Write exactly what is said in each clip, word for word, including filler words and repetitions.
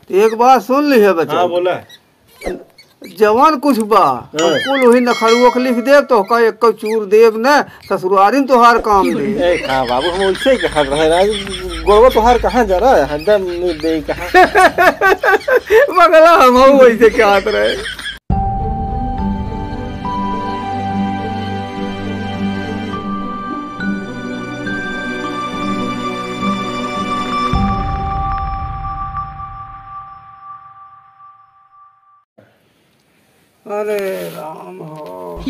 तो एक बात सुन लिहे बच्चा। हाँ, बोला। जवन कुछ बा, हाँ। हम कुल वही नखड़ुआ के लिख देब, तोहका एक्को चूर देब न, ससुरारी में तोहार काम देब। ए, का बाबू, हम वैसे ही कहत रहे, आज गोड़वा तोहार कहाँ जा रहा है, हरदम नहीं दे कहाँ। पगला, हम वैसे कहत रहे। अरे राम हो।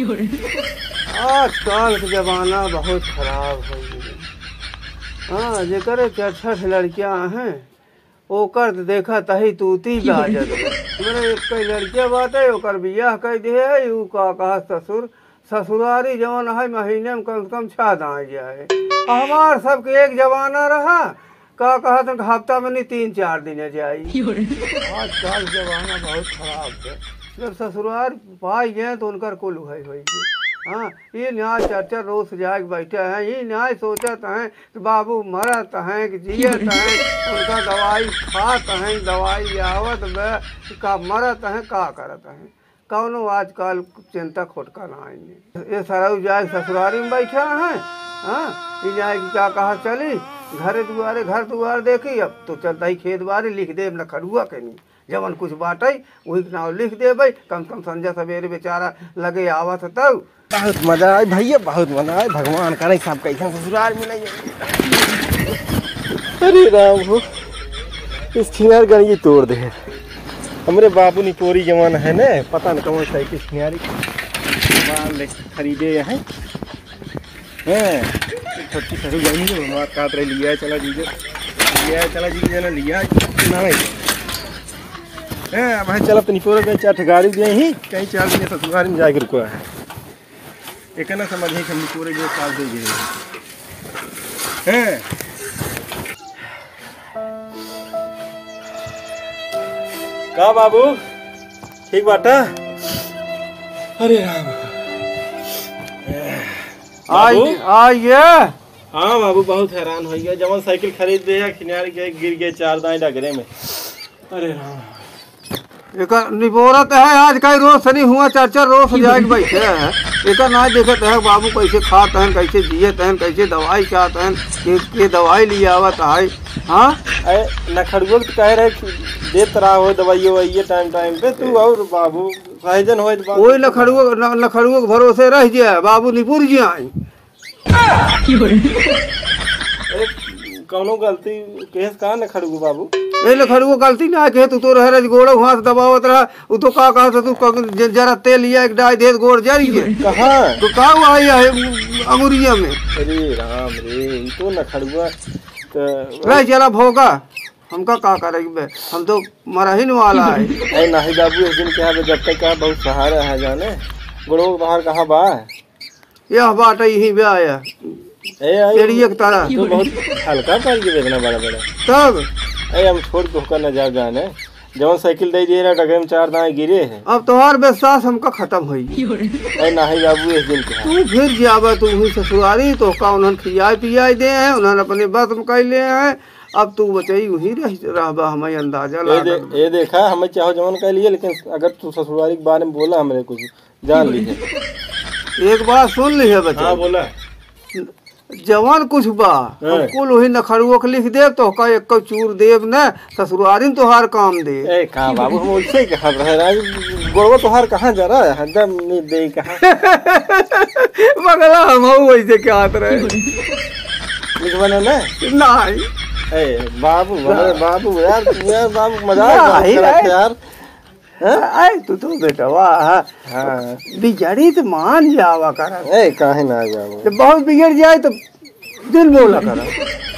आजकल के जमाना बहुत खराब हो गया। हाँ, जेकरे चार छह लड़कियां हैं, ओकर त देखा तही तूती गाजत बा। मेरे एक कई लड़कियां बाटे, ओकर बियाह कई दिहे है, ऊ का कहा ससुर, ससुरारी जवन है, महीने में कम से कम छह दाई जाए। हमार सबके एक जमाना रहा, का कहत हैं कि हफ्ता में नहीं, तीन चार दिन जाई। आजकल जमाना बहुत खराब है। जब ससुरार पाई गए तो उनकर कुल उहई होई। हाँ, ये न्याय चर्चा रोज जाग बैठे हैं, ये न्याय सोचत हैं कि बाबू मरत हैं कि जियत हैं, उनका दवाई खात हैं, दवाई आवत बे, का मरत हैं, का करत हैं। कौनो आजकल चिंता खोटका ना आइने। ये सरऊ जाए ससुरारी में बैठा है, हाँ, ई जाए कि का कहा चली, घरे दुआरे, घर दुआर देखी, अब तो चलता ही खेत बारी लिख देब नखड़ुआ के नहीं, जवन कुछ बाटे वही के नाव लिख देबे, कम से कम संझा सवेरे बेचारा लगे आवत है तब। बहुत मजा आए भैया, बहुत मजा आए, भगवान करे सब कैसन ससुरार मिले। अरे राम हो, इस छिनार गणगी तोड़ दे। हमरे बाबू निपोरी जवान है ने, पता न कौन साइकिल छिनारी बाल ले खरीदे हैं। हैं, छोटकी ससुर जानी जो हमार काट रही, लिया चला जीजे, लिया चला जीजे ना, लिया ना भाई। हैं, अब है चला तनी पोरे गए चार ठे गाड़ी दे ही, कहीं चार दिन ससुराल में जाके रुको है। एक ना समझ ही हम पूरे जो काट दे गए। हैं। का बाबू, ठीक बाटा? अरे राम। बाबू? आइए, आइए। हाँ बाबू, बहुत हैरान हो गया। जवन साइकिल खरीद दे है, खिनार के गिर गए चार दाएं डगरे में। अरे राम। एकर निपोरत है, आज कई रोज सनी हुआ, चार चार रोज सनी आके बैठे हैं। एकर ना देखत है बाबू कैसे खात हैं, कैसे जियत हैं, कैसे दवाई खात हैं, के, के दवाई लिए आवत है। हाँ? अरे नखड़ुआ तो कह रहे कि देत रहा हो दवाई ववाई टाइम टाइम पे, तू और बाबू सहजन होए तो बात कोई नखड़ुआ, न-, नखड़ुआ के भरोसे रह जाए, बाबू निपुर जाए। ए, कौनो गलती केस का नखड़ुआ बाबू? ए, नखड़ुआ गलती ना के, तू तो रह रज गोड़ो हाथ दबावत रहा, उ तो का कहा था तू क-, ज-, जरा तेल लिया एक डाई दे गोड़ जरी के। कहाँ? तो का हुआ है, है अंगुरिया में? अरे राम रे, ई तो नखड़ुआ तो रह जरा भोगा, हमका का करे बे, हम तो मरहिन वाला है। ए, नहीं बाबू, एक दिन क्या बे, जब तक का बहुत सहारा है जाने, गोड़ो बाहर कहाँ बा? यह बात यही बे आया। ए, आई, एड़िए के तरह। तो बहुत हल्का पड़ गया इतना बड़ा बड़ा। तब? ए, हम छोड़ के होकर न जाब जाने। जवन साइकिल दे दिए रहा, डगरे में चार दाएं गिरे हैं। अब तोहार विश्वास हमका खत्म होई। ए, नाही बाबू, एक दिन के। तू फिर जाबा, तू हुई ससुरारी, तो का उन्हन खियाए पियाए दे हैं, उन्हन अपने बस में कर ले हैं। अब तू बचई वहीं रह, रहबा, हमें अंदाजा ए दे-, लागल। ए देखा, हमें चाहो जवन कह लिए, लेकिन अगर तू ससुरारी के बारे में बोला हमरे कुछ, जान ली है। एक बात सुन ली है बच्चा। हाँ, बोला। जवन कुछ बा, हाँ। हम कुल वही नखड़ुओ के लिख देब, तोहका एक्को चूर देब न, ससुरारी में तोहार काम देब। ए, का बाबू, हम वैसे ही कहत रहे, राज, गोड़वा तोहार कहाँ जा रहा है? हरदम नहीं दे कहाँ। पगला, हम वैसे कहत रहे। लिखवाना ना? नहीं। ए, बाबू, ना। हमारे बाबू, यार, यार, बाबू, मजाक नहीं, मत करत नहीं। यार। हैं? आए, तू तो बेटवा, हाँ। हाँ। बिगड़ी तो मान जावा करा। ए, काहे ना जावा? जब बहुत बिगड़ जाए तो दिल बोला करा।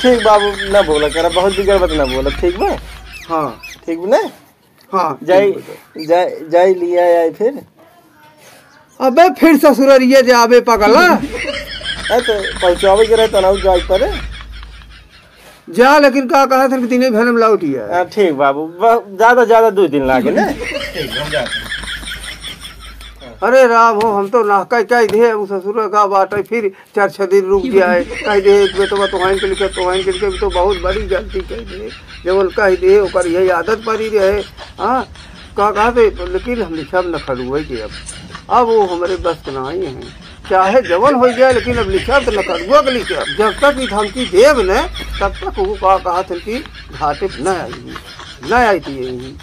ठीक बाबू, ना बोला करा, बहुत बिगड़ मत ना बोला, ठीक बा? हाँ। ठीक बा ना? हाँ, जाई, ठीक बा। जाई, जाई लिया आई फिर। अबे फिर ससुररिया जाबे पगला। ए, तो पहुँचावे के रहे तो ना जाए पड़े। जा, लेकिन का कहा था कि तीन भर में लौट ही आए। हाँ, ठीक बाबू, ब-, ज्यादा, ज्यादा दो दिन लागे ना। ठीक, हम जाते हैं। हाँ। अरे राम हो, हम तो ना कह, कह दे, उ ससुर का बाटे, फिर चार छह दिन रुक जाए, कह दे, "बेटवा तोहाइन के लिखे, तोहाइन के लिखे, तो बहुत बड़ी गलती कह दे।" जवन कह दे, ओकर यही आदत पड़ी रहे। हाँ, का कहते, लेकिन हम लिखब नखड़ुए के अब। अब वो हमरे बस के नाहीं है। चाहे जवन होइ जाए, लेकिन अब लिखब तो नखड़ुआ के लिखब। जब तक ई धमकी देब न, तब तक वो का कहत हन कि घाटे न आई, न आई थी यही।